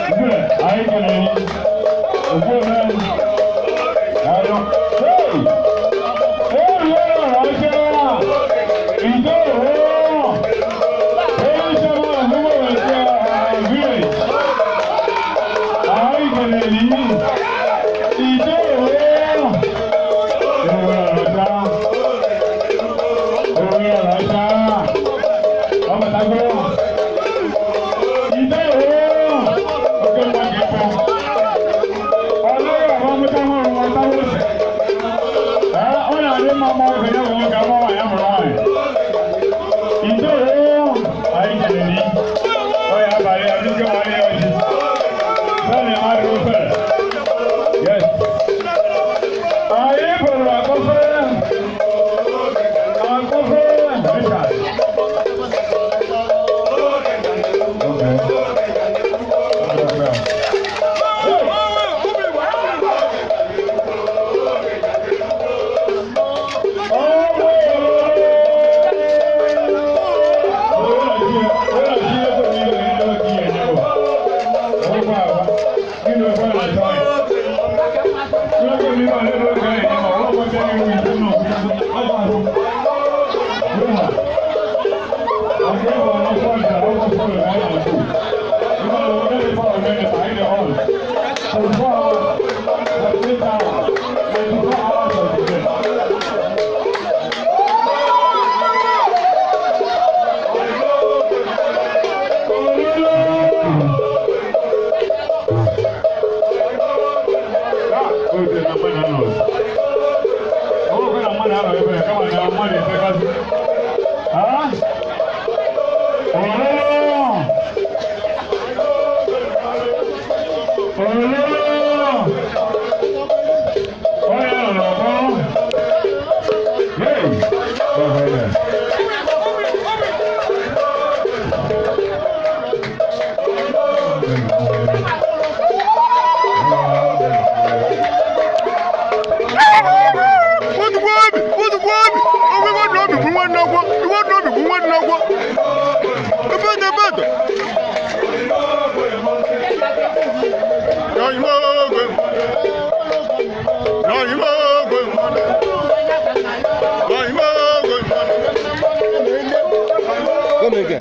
Anyị kelere Ogbueme. Daalụ. Hey! Eruola ọcha! Ide ooo! Onye chairman of Umuwete village. Anyị kelere Ide ooo! Eruola ọcha! Eruola ọcha! Ọ batago! Ide ooo! Oke mmadụ ịkpọ. Ọlọ́run àwọn ọmọdé wọn wọn táwọn ọ̀sẹ̀. Ọ na-adị mma ma ọ bụ ya bụ nwoke ama nwaanyị amụrụ nwaanyị. Ide ooo! Anyị kelere ọ ya abalị ya dịka nwaanyị ya ọjị. Bẹ́ẹ̀ni mmadụ ofe. Yes. Anyị bụrụ akọfe. Akọfe. Richard. Okay. Okay. Hey! Come again.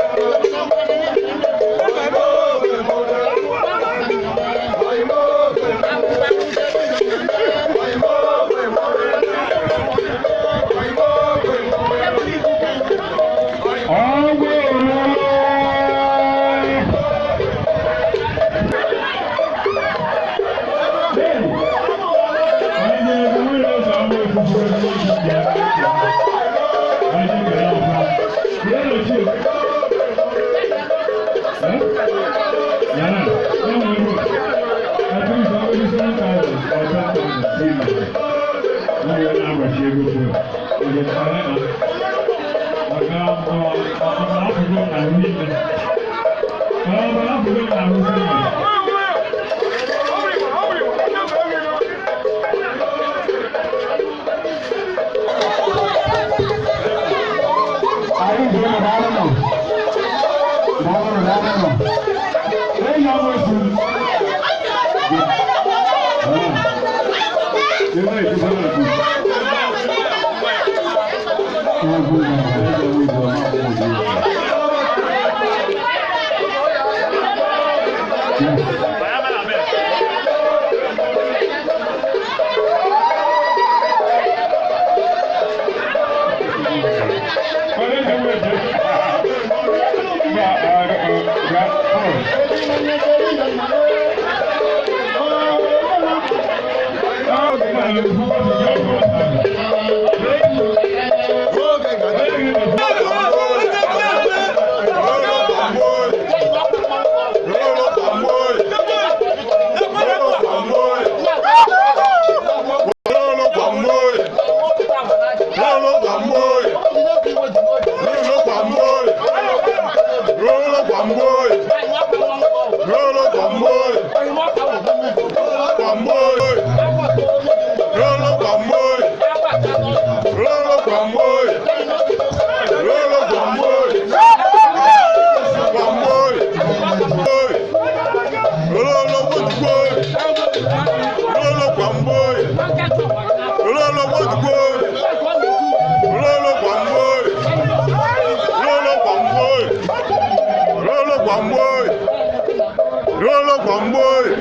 Lolo kwa mgbe.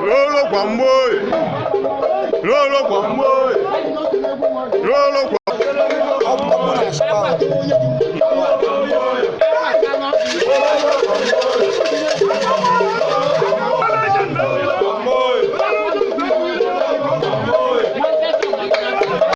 Lolo kwa mgbe. Lolo kwa mgbe. Lolo kwa.